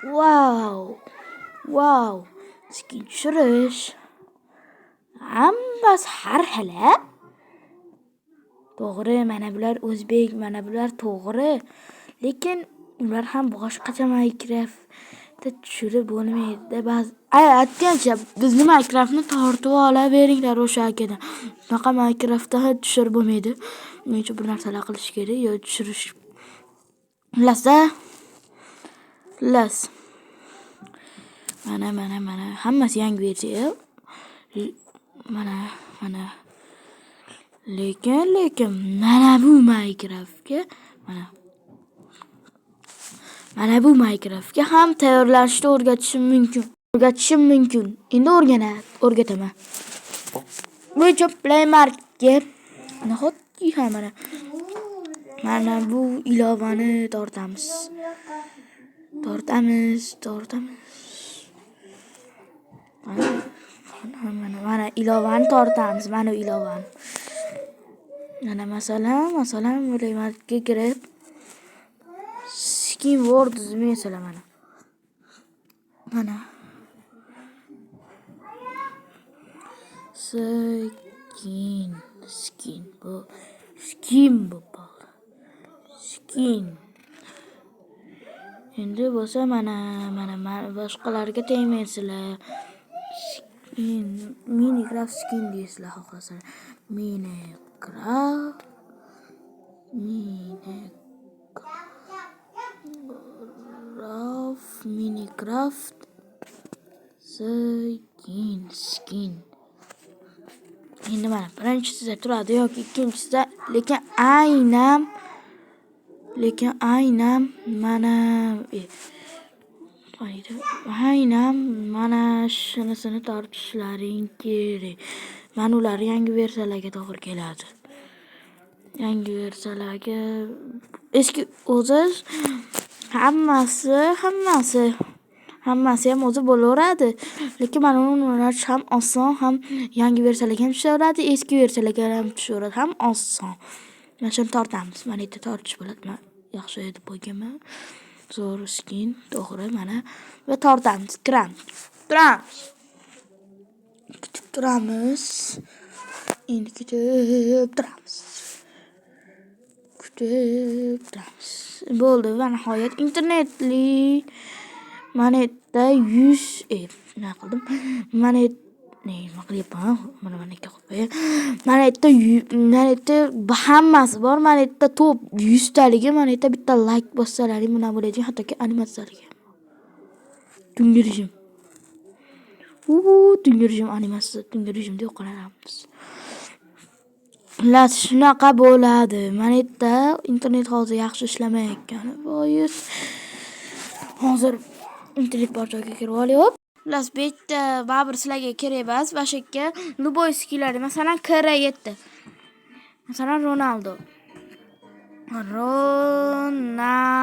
Vau! Vau! Skin tushirish. Hammasi har xil a? To'g'ri, mana bular o'zbek, mana bular to'g'ri. Lekin ular ham boshqacha Minecraftda tushirib bo'lmaydi-da. Ba'zi ay aytgancha bizni Minecraftni tortib olaveringlar o'sha akadan. Bunaqa Minecraftda tushirib bo'lmaydi. Buning uchun bir narsalar qilish kerak yo tushirish. Xullas-da, xullas. Mana, mana, mana hammasi yangi versiya. Mana, mana. Lekin mana bu Minecraftga mana mana bu Minecraftga ham tayyorlashni o'rgatishim mumkin. O'rgatishim mumkin. Endi o'rgataman. Bu uchun Play Marketga nahotki ha mana mana bu ilovani tortamiz. Tortamiz, tortamiz. Mana, mana, mana ilovani tortamiz, mana ilovani. Mana masalan, Play Marketga kirib Skin World masalan mana. Mana. Skin, skin bu skin bu qoldi. Skin. Endi bo'lsa mana, mana, mana boshqalarga tegmaysizlar. Skin, Minecraft skin deysizlar xohlasalar. Minecraft, Minecraft, Minecraft skin, skin. Endi mana birinchisida turadi yoki ikkinchisida, lekin aynan mana aynan mana shunisini tortishlaring kerak. Mana ular yangi versiyalarga to'g'ri keladi. Yangi versiyalarga eski o'zi hammasi ham o'zi bo'laveradi. Lekin mana uni o'rnatish ham oson, ham yangi versiyalarga ham tushaveradi, eski versiyalarga ham tushaveradi, ham oson. Mana shuni tortamiz. Mana yerda tortish bo'ladi. Man yaxshi deb qo'yganman. Zo'r skin, to'g'ri mana va tortamiz, kiramiz. Turamiz. Kutib turamiz. Endi kutib turamiz. Kutib turamiz. Bo'ldi va nihoyat internetli mana yerda 100 nima qildim? Mana nima qilyapman? Mana mana qo'yib qo'yay. Mana yerda mana yerda hammasi bor. Mana yerda top 100 taligi, mana yerda bitta like bossalaring bunaqa bo'ladigan, hattoki animatsiyaligi. Tungi rejim. Tungi rejim animatsiyasi, tungi rejimda yo'qolamiz. Xullas shunaqa bo'ladi. Mana yerda internet hozir yaxshi ishlamayotgani bois hozir internet bor joyga kirib olib. Xullas bu yerda baribir sizlarga kerak emas. Mana shu yerga любой skinlar, masalan, KR7. Masalan, Ronaldo. Ronaldo.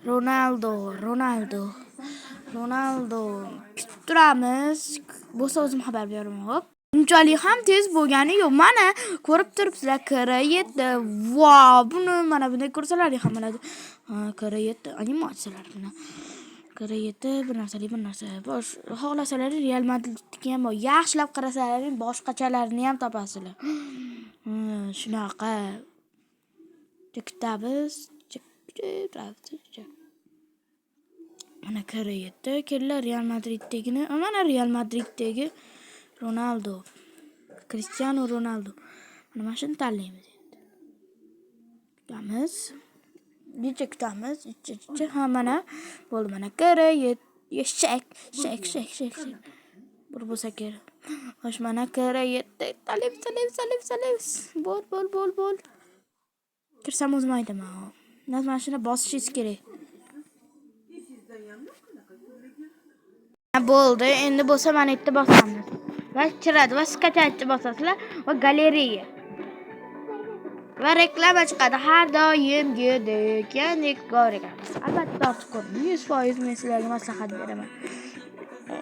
Ronaldo, Ronaldo. Ronaldo. Kutib turamiz. Bo'lsa o'zim xabar beraman, xo'p? Unchalik ham tez bo'lgani yo'q. Mana ko'rib turibsizlar, KR7. Vau, buni mana bunday ko'rsalaring ham bo'ladi. Ha, KR7 animatsiyalar bilan. KR7 bir narsali bir narsa. Bosh xohlasalar Real Madridniki ham bor. Yaxshilab qarasalaring boshqachalarini ham topasizlar. Shunaqa. Kutamiz. Kutib turamiz. Mana KR7 kellar Real Madriddagini. Mana Real Madriddagi Ronaldo. Cristiano Ronaldo. Mana shuni tanlaymiz endi. Kutamiz. Necha kutamiz? Ichi ichi ha mana bo'ldi mana KR7 shak shak shak shak shak. Bir bo'lsa kerak. Xo'sh, mana KR7 tanlaymiz, tanlaymiz, tanlaymiz, tanlaymiz. Bo'l, bo'l, bo'l, bo'l. Kirsam o'zim aytaman. Mana shuni bosishingiz kerak. Bo'ldi. Endi bo'lsa mana yerda bosamiz. Va kiradi va скачать bosasizlar va galereya. Va reklama chiqadi har doimgidek. Ya'ni reklama. Albatta tortib ko'ring. 100% men sizlarga maslahat beraman.